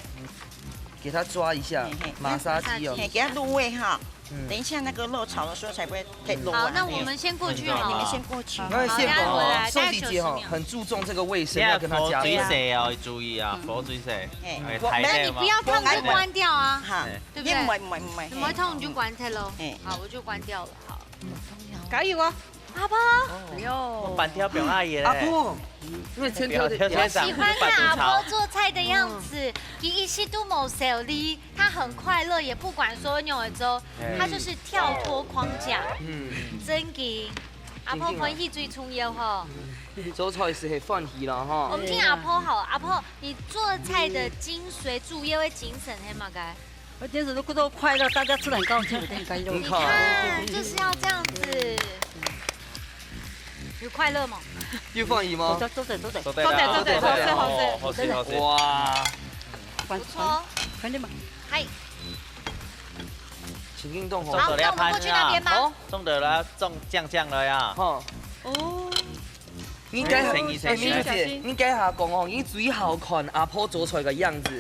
給它抓一下，嘿，嘿。馬殺雞哦。嘿，給它入味哈。嗯。等一下那個肉炒的時候才不會太入啊。好，那我們先過去好了。你們先過去。好，那現場哦，大家回來，宋迪姐哦，大概九十秒。很注重這個衛生，要跟他加分。火最細哦，注意啊，嗯。火最細。嘿。哎，沒有，你不要燙就關掉啊。哈。哎。 對不對？你毋會，毋會，毋會，你毋會燙，你就關忒咯。嘿。好，我就關掉了，好。加油哦！阿婆。哎喲。半條表阿姨咧。阿婆，因為前頭的，我喜歡看阿婆做菜的樣子，佢一息都無愁慮，她很快樂，也不管說仰仔做，她就是跳脫框架。嗯。正經，阿婆歡喜最重要吼。做菜係歡喜啦吼。我們聽阿婆好，阿婆，你做菜的精髓、主要的精神係麼个？ 我今天都過到快樂，大家吃得很高興，我就很開心。你看，就是要這樣子。有快樂嗎？有歡喜嗎？做得，做得，做得。做得啦，做得，做得，做得，好吃，好吃。哦，好吃，好吃。哇。不錯哦。快點吧。嗨。請運動哦。好，那我們過去那邊吧。哦。中的啦，中醬醬了呀。哦。哦。 應該，哎，明明姐，應該下講哦，你最好看阿婆做菜个樣子，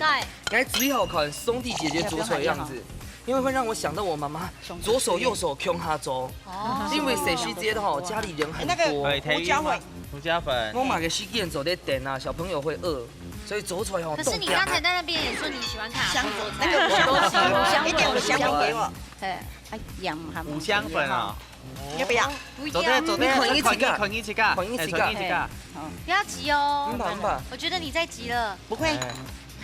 對。你最好看宋迪姐姐做菜个樣子，因為會讓我想到我媽媽左手右手共下做。哦。因為細時節吼，家裡人很多。那個胡椒粉。胡椒粉。我買个時間做得等啊，小朋友會餓，所以做菜吼，可是你剛才在那邊也說你喜歡看阿婆做菜。香油，那個香油，一點五香油給我。哎，哎，鹽還有五香粉啊。 要不要？不要。做得，做得，你看一起个，看一起个，看一起个。哎，看一起个。好。不要急哦。嗯吧，嗯吧。我覺得你在急了。不會。哎，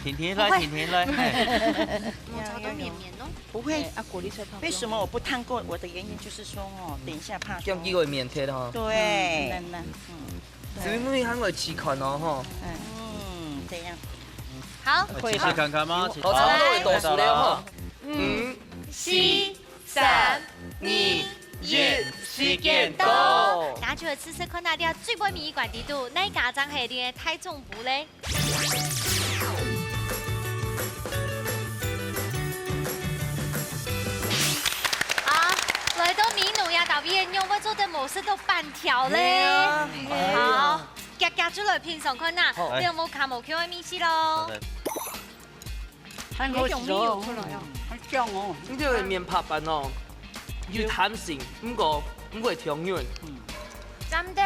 停停來，不會。停停來，哎。我找到綿綿咯。不會。哎，啊，果粒菜泡。為什麼我不燙過？我的原因就是說哦，等一下怕說。這樣機會免忒了哈。對。嗯，嗯，嗯。所以你還會試看哦，吼。嗯，這樣。好。試試看看嗎？好，差不多會倒數了哈。嗯。四、 三、二、一，時間到。拿出來試試看啊，你最尾尾一罐底肚，哪家正係你个大總部咧？好，來到美濃呀，大衛个肉，𠊎做得無食到半條咧。係啊，係啊。好，夾夾出來品嚐看啊，好。你有無卡無Q个味緒咯？好的。 很好吃哦，很香哦。你這个面白粄哦，有彈性，毋過，毋過會忒軟。嗯。真的，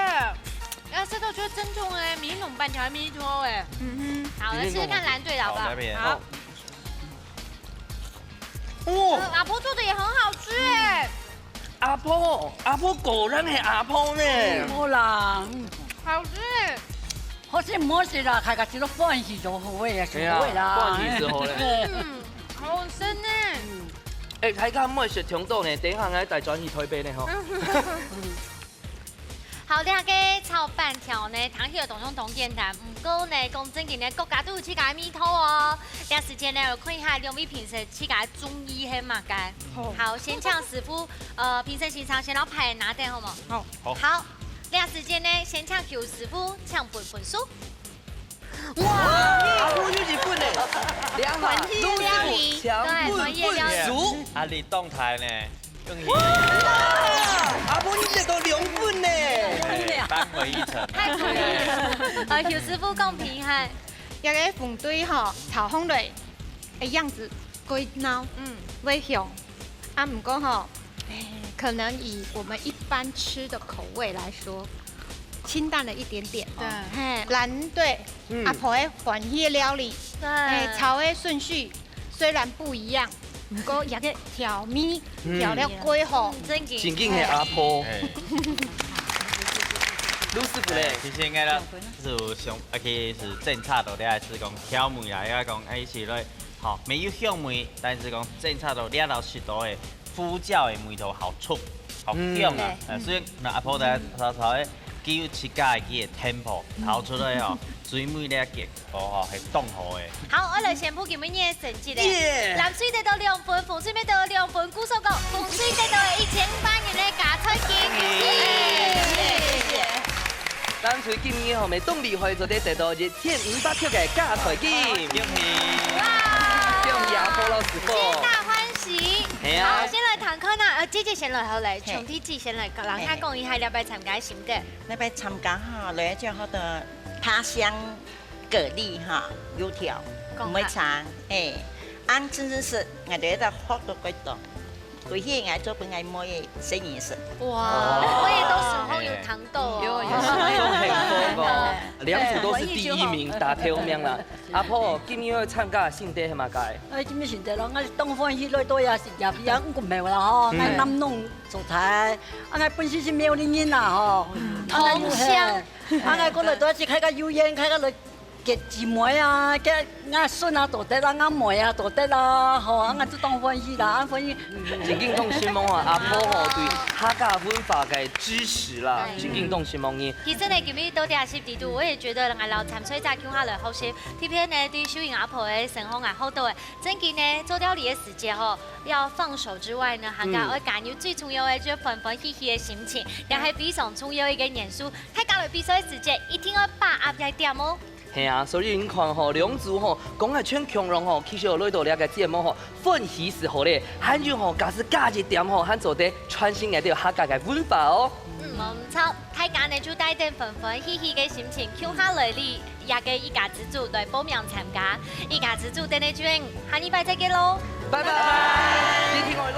要食到最正宗个美濃粄條个味道哎。嗯哼。好，來試試看藍隊的好不好？好，來，好。哦。呃，阿婆做的也很好吃哎。 阿婆，阿婆果然係阿婆呢。好啦，嗯。好食。好食毋好食啦，大家食到歡喜就好个，就好个啦。係啊，歡喜就好咧。嗯。真的。哎，大家毋好食忒多呢，等一下𠊎帶轉去台北呢吼。好，這个炒粄條呢，聽起來當像當簡單，毋過呢，講正經呢，各家都有自家个味道哦。這時間呢，我看一下兩位評審自家中意係麼个。好。好，先請師傅，呃，評審先生先摎牌拿等好無？好。好。好，這時間呢，先請邱師傅請分分數。 哇，阿婆有一分呢，兩下，歡喜料理，對，歡喜料理。阿里動態呢，恭喜。哇，阿婆你得到兩分呢。哎，扳回一城。太可以了。呃，邱師傅講評下，這个紅隊吼，炒紅隊个樣子，過鬧，嗯，會香。啊，毋過吼，哎，可能以我們一般吃的口味來說，清淡了一點點哦。對。嘿，藍隊，嗯。阿婆个歡喜的料理，對。哎，炒的順序雖然不一樣，毋過這个調味，嗯。調了過好。嗯，正經。正經係阿婆。哎。盧師傅咧？哎，其實應該啦，就是想，啊，其實是政策都咧，係講調味啦，應該講，哎，是咧，吼，沒有香味，但是講政策都咧，老實講，哎， 胡椒个味道好重，好香啊！嗯。呃，所以那阿婆在炒炒个，佢有自家个佢个 tempo，炒出來哦，最尾呢結果哦，係當好个。好，𠊎來宣布今晡日个成績咧。耶！藍隊得到兩分，紅隊乜得到兩分，故所講，紅隊得到一千五百元个加菜金。耶！謝謝。藍隊今晡日吼，乜當厲害，做得得到一千五百塊个加菜金。恭喜！哇！恭喜阿婆老師傅。皆大歡喜。 係啊。好，先來談看啊，呃，姐姐先來好了，嘿。兄弟姊先來，摎大家講一下，嘿。這擺參加个心得。這擺參加哈，來就好多他鄉蛤蜊哈，油條，講哈。梅茶，哎，啊，真正係，𠊎兜在學到幾多，過去𠊎做分𠊎妹个生意食。哇，哦。我也都是朋友談到哦。有，有。都很豐富哦。兩組都是第一名，打頭名啦。 阿婆，今晡日參加个心得係麼个？哎，今晡日心得咯，𠊎當歡喜來到這食夜夜，毋過無啦吼，嗯。𠊎南農做菜，啊，𠊎本身係苗栗人啦吼，嗯。啊，𠊎又係，同鄉。啊，𠊎過來到這開個有緣，開個來結姊妹啊，結𠊎孫啊都得啦，𠊎妹啊都得啦，吼，啊，𠊎就當歡喜啦，啊，歡喜。正經當承蒙啊，阿婆吼對客家文化个支持啦，哎。正經當承蒙你。其實呢，今晡日到這食底肚，我也覺得𠊎摎參賽者共下來學習 特別呢，對秀英阿婆个身上啊，學到个，正經呢，做料理个時節吼，愛放手之外呢，還較愛加入最重要个，就係歡歡喜喜个心情，也係非常重要一個元素。大家來比賽个時節，一定愛把握這點哦。係啊，所以你看吼，兩組吼，講个全共樣吼，其實來到這個節目吼，歡喜就好咧，還有吼，假使加一點吼，還做得傳承𠊎兜客家个文化哦。嗯，無毋著，大家呢就帶等歡歡喜喜个心情，共下來哩。 這個一家之煮來報名參加。一家之煮等你就下禮拜再見咯。拜拜。你聽我